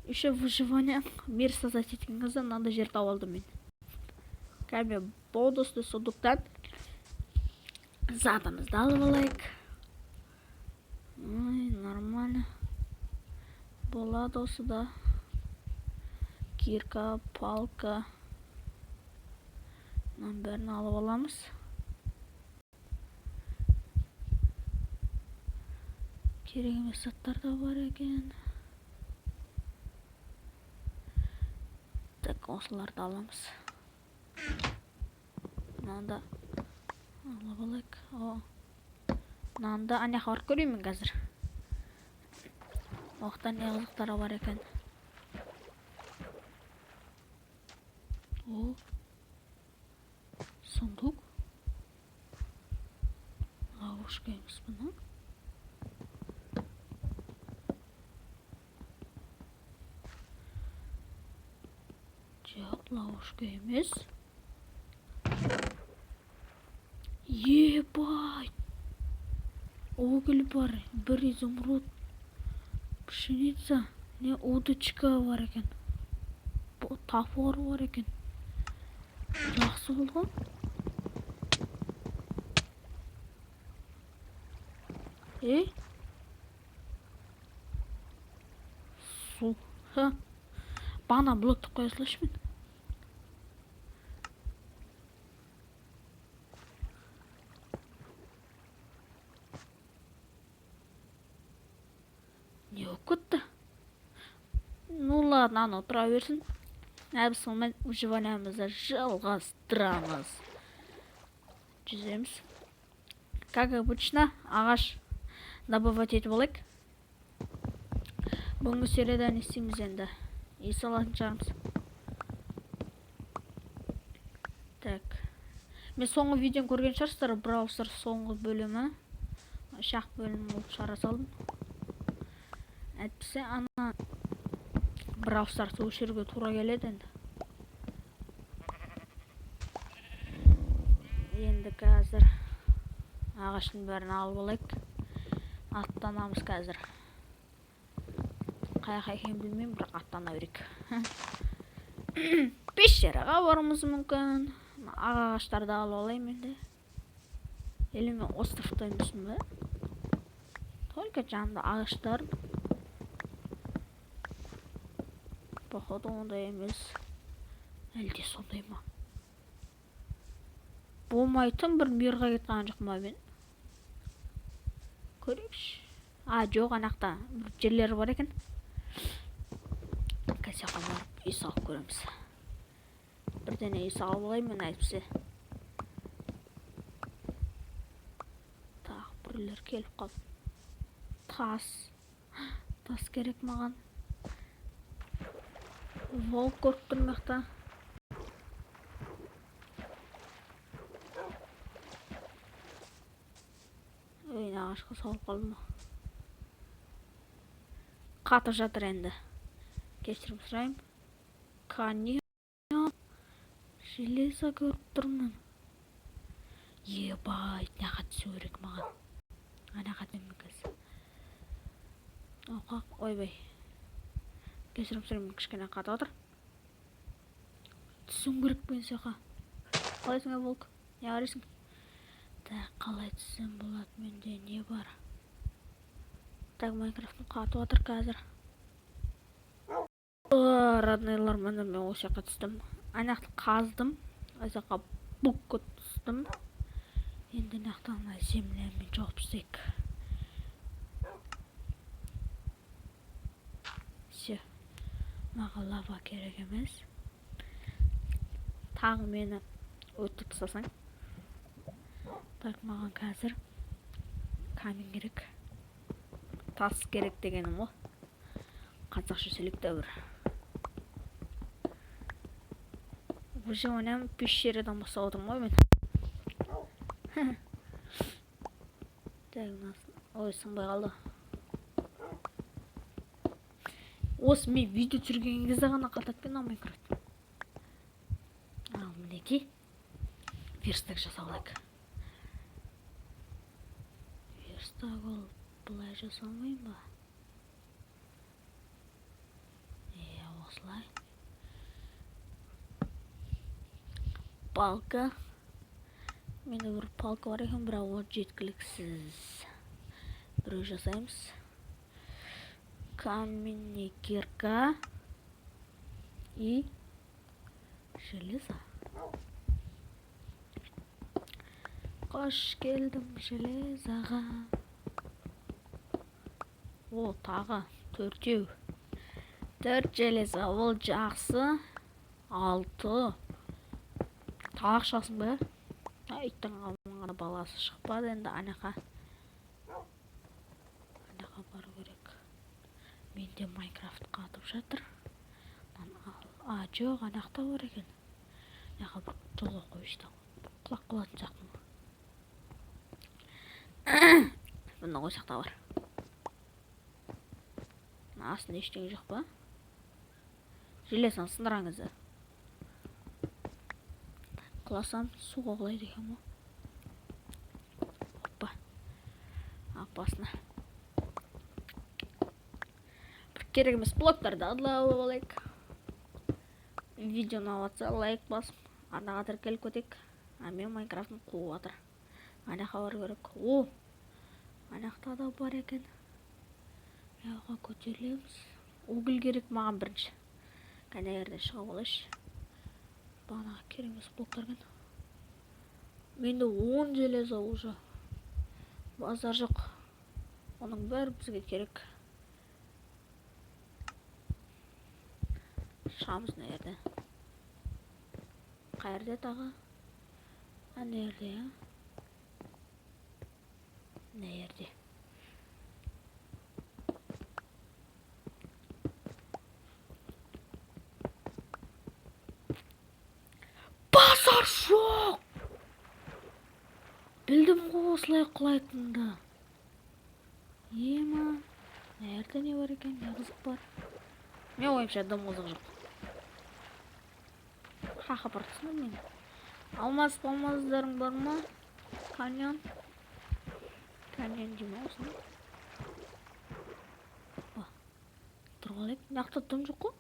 Еще выживание мир создать еткен кезде мынандай жер тауып алдым мен. Кәдімгі бонусный сундуктан затымызды алып алайық. Ой, нормально. Болады осы да. Кирка, палка. Мынаның бәрін алып аламыз. Керек емес заттар да бар екен. Так, осыларды аламыз. Мынаны да алып алайық. О. Мынаны да ана жаққа барып көрейін мен қазір. Оқта не қызықтары бар екен. О. Сундук. Ловушка емес бұны. Жоқ, ловушка емес. Ебать! Уголь бар, бір изумруд, пшеница, не удочка бар екен. Топор бар екен. Жақсы болды ғой. Ей? Су. Ха. Бағана блокты қоя салайыншы мен. Не болып кетті? Ну ладно, анау тұра берсін. Ә, біз сонымен выживаниямызды жалғастырамыз. Жүземіз. Как обычно, ағаш добывать етіп алайық. Бүгінгі серияда не істейміз енді? Үй салатын шығармыз. Так. Мен соңғы видеоны көрген шығарсыздар, Brawl Stars соңғы бөлімі. Шақ бөлімі болып шығара салдым. Әйтпесе ана Brawl Stars'ты өшіруге тура келеді енді. Енді қазір ағаштың бәрін алып алайық. Аттанамыз қазір. Қай жаққа екенін білмеймін, бірақ аттана берейік. Пещераға баруымыз мүмкін. Ақ ағаштарды алып алайын енді. Или мен островта емеспін ба? Только жанында ағаштар. Походу ондай емес. Әлде сондай ма? Болмайтын бір мирға кетіп қалған жоқпын ба мен? Көрейікші. А, жоқ, ана жақта бір жерлері бар екен. Қазір жаққа барып үй салып көреміз. Бірдеңе үй салып алайын мен әйтпесе. Тағы біреулер келіп қалды. Тас. Тас керек маған. Волк көріп тұрмын жақта. Ой, ағашқа салып қалдым. Қатып жатыр енді. Кешірім сұраймын. Каньон. Железо көріп тұрмын. Ебать, мына жаққа түсу керек маған. Ана жаққа түсемін қазір. Оқақ, ойбай. Кешірім сұраймын, кішкене қатып отыр. Түсуім керек мен сол жаққа. Қалайсың, ей, волк? Не қарайсың? Так, қалай түссем болады, менде не бар? Так, Майнкрафтым қатып отыр қазір. О, роднойлар, міне мен осы жаққа түстім. Ана жақты қаздым. Ана жаққа букка түстім. Енді мына жақтан ана землямен жауып тастайық. Все. Маған лава керек емес. Тағы мені өлтіріп тастасаң. Так, маған қазір камень керек. Тас керек дегенім ғой. Қазақша сөйлейік та бір. Выживанием пещерадан бастап отырмын ғой мен. Так, ой, сынбай қалды. Осы мен видео түсірген кезде ғана қатады екен мына Майнкрафт. Ал, мінекей. Верстак жасап алайық. Верстак ол былай жасалмай ма? Осылай. Палка. Менде бір палка бар екен, бірақ ол жеткіліксіз. Біреу жасаймыз. Каменный кирка и железо. Қош келдім железоға. О, тағы төртеу. 4 железо, ол жақсы. 6. Тағы шығасың ба? Иттің ғана баласы шықпады енді анақа. Анақа бару керек. Менде Майнкрафт қатып жатыр. А, жоқ, анақта бар екен. Анақа бір жолға қойшы да. Құлап қалатын сияқтымын. Бұны қойсақ та бар. Астында ештеңе жоқ па? Железоны сындыраңыз. Құласам суға құлайды екен ғой. Опа. Опасына. Бір керек емес блоктарды алып алайық. Видеоны алып лайк басып, арнаға тіркеліп кетейік. А мен Майнкрафтын қуып жатыр. Анақа бару керек. О! Анақта да бар екен. Яға көтерілеміз. Уголь керек маған бірінші. Қане жерден шығып алайыншы. Бағанағы керек емес блоктар екен. Менде 10 железо уже. Базар жоқ. Оның бәрі бізге керек. Шығамыз мына жерден. Қай жерде тағы? Ана жерде, иә? Мына жерде. Базар жоқ! Білдім ғой осылай құлайтынды. Ема, мына жерде не бар екен, не қызық бар? Мен ойымша дым қызық жоқ. Хаха бұртсың мені. Алмаз алмаздарың бар ма? Каньон. Каньон деймін осыны. Тұрып алайық. Мына жақта дым жоқ қой.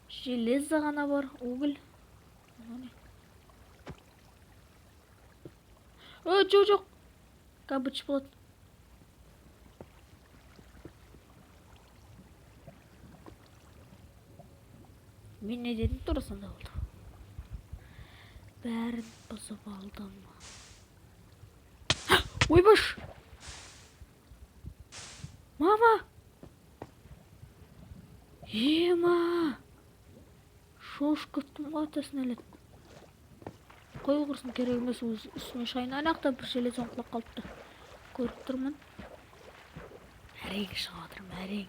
Железо ғана бар, уголь. Ө, жоқ, жоқ. Кабыч болады. Мен не дедім, тура сондай болды. Бәрін бұзып алдым. Ойбаш! Мама! Ема! Шошып кеттім ғой атасын әлі. Қой құрсын, керек емес, өз үстіме шығайын. Ана жақта бір железон құлап қалыпты. Көріп тұрмын. Әрең шығып жатырмын, әрең.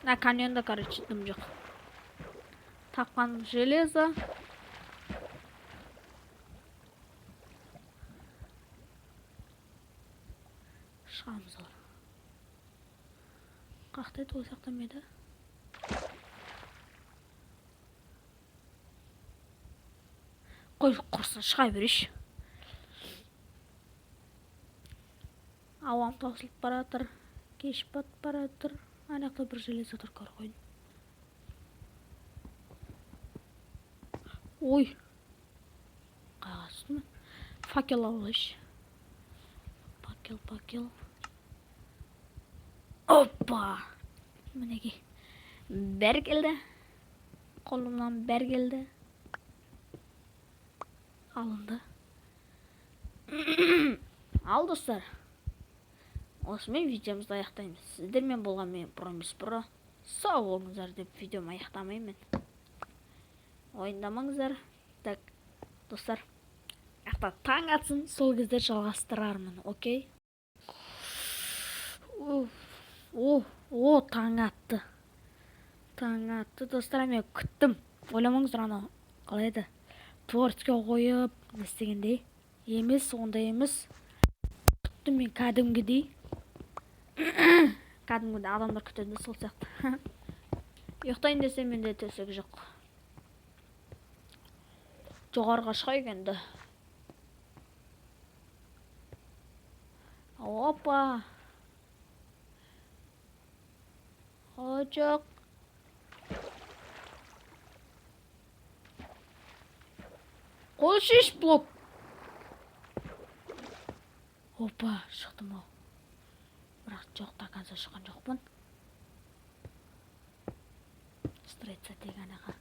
Мына каньонда, короче, дым жоқ. Тапқан железо. Шығамыз олар. Қақта еді, ол жақта ма еді? Қой, құрсын, шыға берейінші. Ауам таусылып бара жатыр, кеш батып бара жатыр. Ана жақта бір железо тұр, көріп қойдым. Ой, қайға түстім? Факел алып алайыншы. Факел, факел. Опа! Мінекей. Бәрі келді. Қолымнан бәрі келді. Алынды. Ал достар, осымен видеомызды аяқтаймыз. Сіздермен болған мен Промис Про. Сау болыңыздар деп видеомды аяқтамаймын. Ойындамаңыздар. Так, достар, аяқта таң атсын, сол кезде жалғастырармын, окей? О, о, таң атты. Таң атты, достар, мен күттім. Ойламаңыздар, анау қалай еді? Творческий қойып, не істегендей. Емес, ондай емес. Күттім мен кәдімгідей. Кәдімгідей адамдар күтеді сол сияқты. Ұйықтайын десем менде төсек жоқ. Жоғарыға шығайық енді. Опа! О, жоқ. Қойшы еш блок. Опа, шықтым ау. Бірақ жоқ, до конца шыққан жоқпын. Строиться деген аға.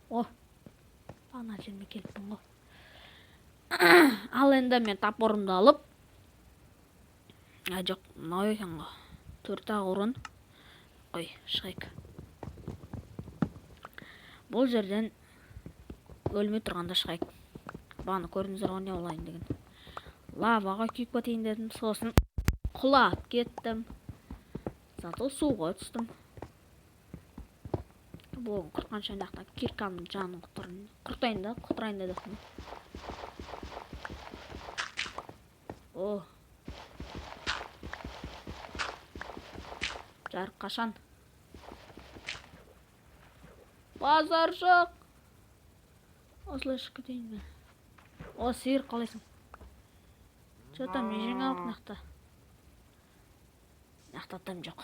О, ана жеріме келіппін ғой. Ал енді мен топорымды алып, а жоқ, мынау екен ғой. 4-ақ орын. Қой, шығайық. Бұл жерден өлмей тұрғанда шығайық. Бағана көрдіңіздер ғой не болайын деген. Лаваға күйіп кетейін дедім, сосын құлап кеттім. Зато суға түстім. Блогын құртқанша ана жақта киркамның жанын құртайын да, құтырайын да деппін. О. Жарық қашан? Базар жоқ. Осылай шығып кетейін бе? О, сиыр қалайсың? Че там, не жаңалық мына жақта? Мына жақта дым жоқ.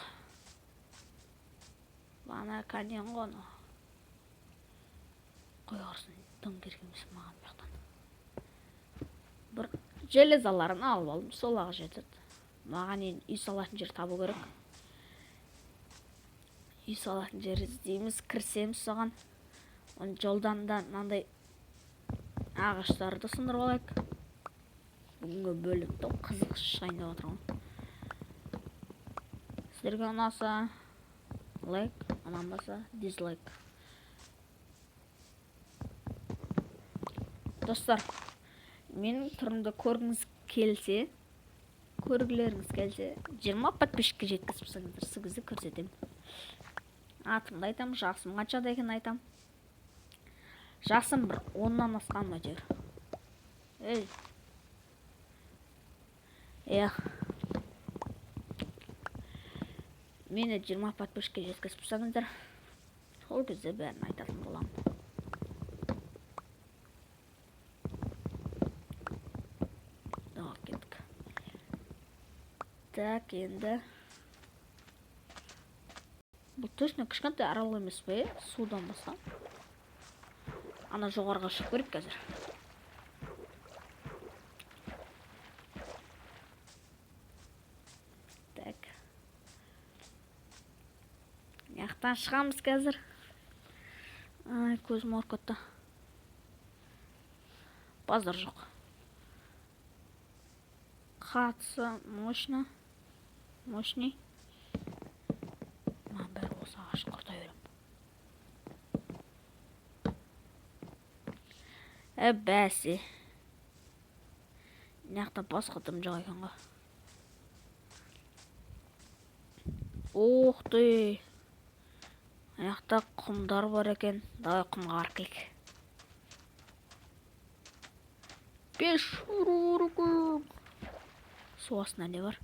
Бағана каньон ғой анау. Қой құрсын, дым керек емес маған бұл жақтан. Бір железаларын алып алдым, сол ақ жетеді. Маған енді үй салатын жер табу керек. Үй салатын жер іздейміз, кірісеміз соған. Оны жолдан да мынандай ағаштарды сындырып алайық. Бүгінгі бөлімді қызық шығайын деп отырмын. Сіздерге ұнаса лайк, ұнамаса дизлайк. Достар, менің түрімді көргіңіз келсе, көргілеріңіз келсе, 20 подписчикке жеткізіп тастаңыздар, сол кезде көрсетемін. Атымды айтамын, жасым қаншада екенін айтамын. Жасым бір 10-нан асқан ба әйтеуір. Ей. Эх. Мені 20 подписчикке жеткізіп тастаңыздар. Сол кезде бәрін айтатын боламын. Ал, кеттік. Так, енді. Бұл точно кішкентай арал емес пе, е? Судан басқа. Ана жоғарыға шығып көрейік қазір. Так. Мына шығамыз қазір. Ай, көзім ауырып кетті. Базар жоқ. Қатысы мощно. Мощный. Маған бәрі осы ағаш құрта беремін. Бәсе. Мына жақта басқа дым жоқ екен ғой. Ух ты. Мына жақта құмдар бар екен. Давай құмға барып келейік. Бес. Су астында не бар?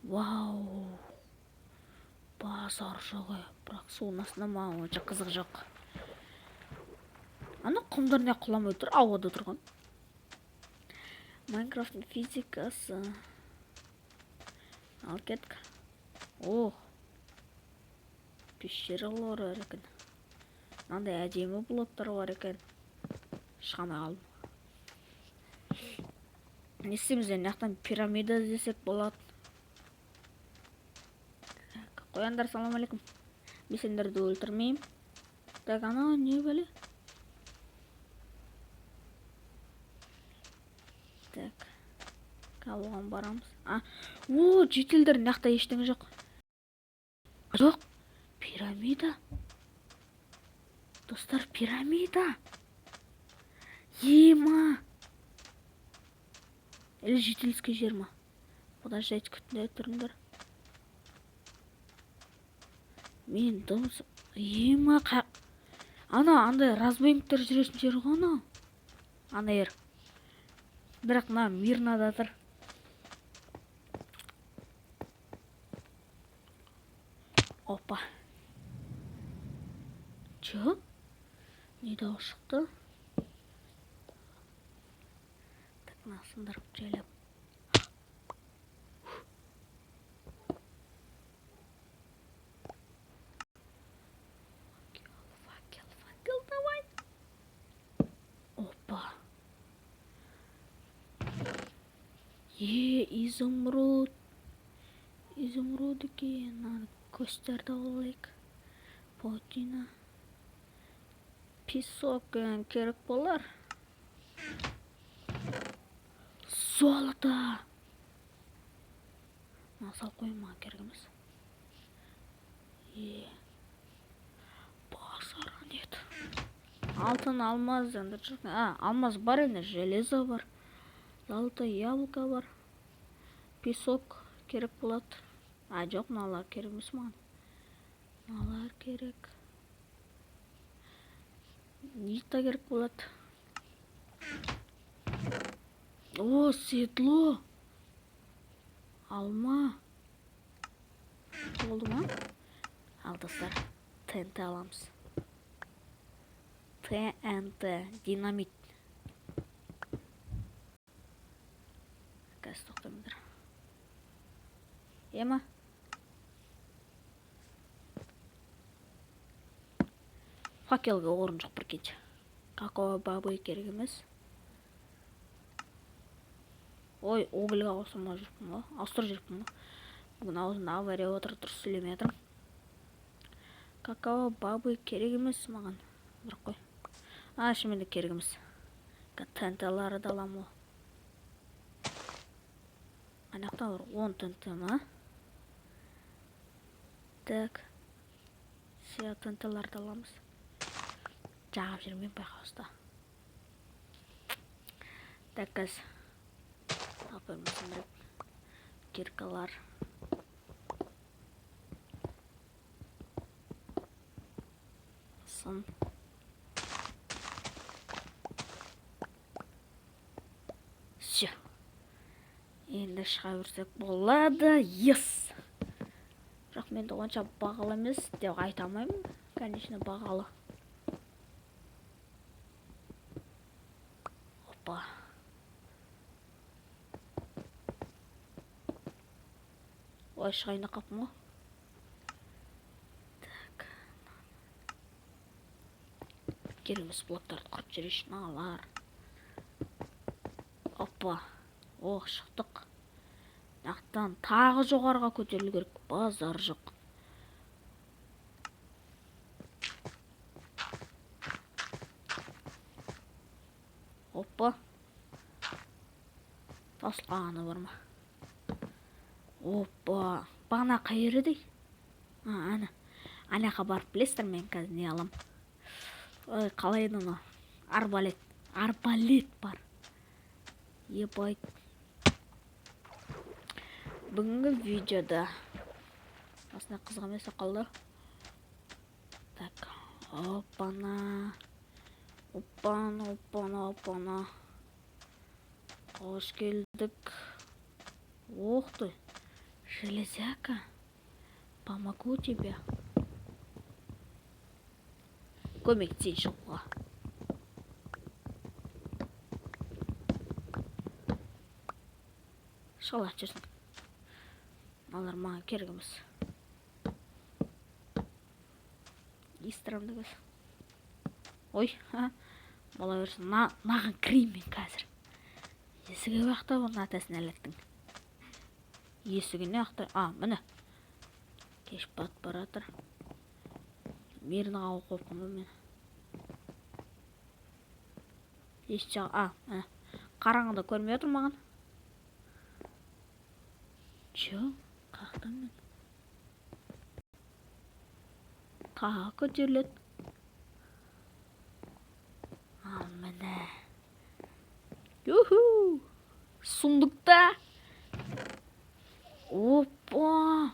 Вау. Базар жоқ, е. Бірақ судың астында маған онша қызық жоқ. Ана құмдар не құламай тұр, ауада тұрған. Майнкрафттың физикасы. Ал кеттік. Ох. Пещералар бар екен. Мынандай әдемі блоктар бар екен. Шыға алмай қалдым. Не істейміз енді? Мына жақтан пирамида іздесек болады. Так, қояндар, салам алейкум. Мен сендерді өлтірмеймін. Так, анау не бәле? Так. Оған барамыз. А, о, жительдер, мына жақта ештеңе жоқ. Жоқ. Пирамида. Достар, пирамида. Ема. Или жительский жер ма? Подождите, күтінде тұрыңдар. Мен дым ема, ана, андай разбойниктер жүретін жер ғой анау. Ана жер. Бірақ мына мирнада тұр. Опа. Чё? Не дауыс шықты? Так, мына сындырып жайлап. Изумруд. Изумруд екен. Мынаны костерді алайық. Паутина. Песок керек болар. Золото. Мына салып қояйын, маған керек емес. Е. Базара нет. Алтын, алмаз енді жоқ. А, алмаз бар енді, железо бар. Золотое яблоко бар. Песок керек болады. А, жоқ, мыналар керек емес маған. Мыналар керек. Нита керек болады. О, седло. Алма. Болды ма? Ал, достар, ТНТ аламыз. ТНТ, динамит. Қазір тоқтаңдар. Ема? Факелге орын жоқ, прикиньте. Какао бабы керек емес. Ой, угольға ауыстырмай жүріппін ғой. Ауыстырып жүріппін ғой. Бүгін аузымда авария отыр, дұрыс сөйлемей жатырмын. Какао бабы керек емес маған. Бірақ қой. А, шынымен де керек емес. ТНТ-ларды да аламын ғой. Ана жақта бір 10 ТНТ ма? Так. Все, ТНТ-ларды аламыз. Жағып жүрмеймін байқауста. Так, қазір. Алып киркалар. Сын. Все. Енді шыға берсек болады. Yes! Бірақ менде онша бағалы емес деп айта алмаймын. Конечно, бағалы. Опа. Ой, шығайын да қалыппын ғой. Так. Керек емес блоктарды құрып жіберейінші мыналар. Опа. Ох, шықтық. Нақтан тағы жоғарыға көтерілу керек. Базар жоқ. Опа. Тасылғаны бар ма? Опа. Бағана қай жер еді? А, ана. Ана жаққа барып білесіздер, мен қазір не алам. Ой, қалай еді анау? Арбалет. Арбалет бар. Ебать. Бүгінгі видеода осындай қызық емес қалды. Так, опана. Опана, опана, опана. Қош келдік. Ох ты. Железяка. Помогу тебе. Көмектесейін шығуға. Шығалады жүрсің. Мыналар маған керек емес. Естірамды қазір. Ой, ха, бола берсін. Маған кірейін мен қазір. Есігі бақта бұның атасын әлеттің. Есігіне ақтар. А, міне. Кеш батып баратыр. Мирный қауып қойыппын ғой мен. Еш жағы, а, міне. Қараңғыда көрмей отыр маған. Чё? Қаяқтан мен? Тағы көтеріледі. Ал міне. Юху! Сундукта! Опа!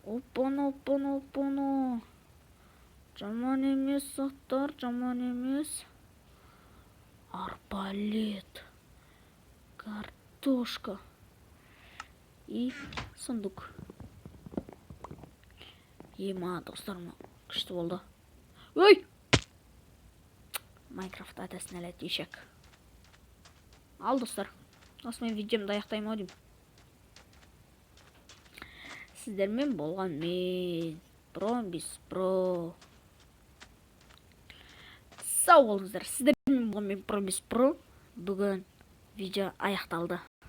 Опана, опана, опана. Жаман емес заттар, жаман емес. Арбалет. Картошка. И сундук. Ема, достар, күшті болды. Ой! Майнкрафт атасын әлі ешек. Ал, достар, осымен видеомды аяқтаймын ау деймін. Сіздермен болған мен, Промбис Про. Сау болыңыздар. Сіздермен болған мен, Промбис Про. Бүгін видео аяқталды.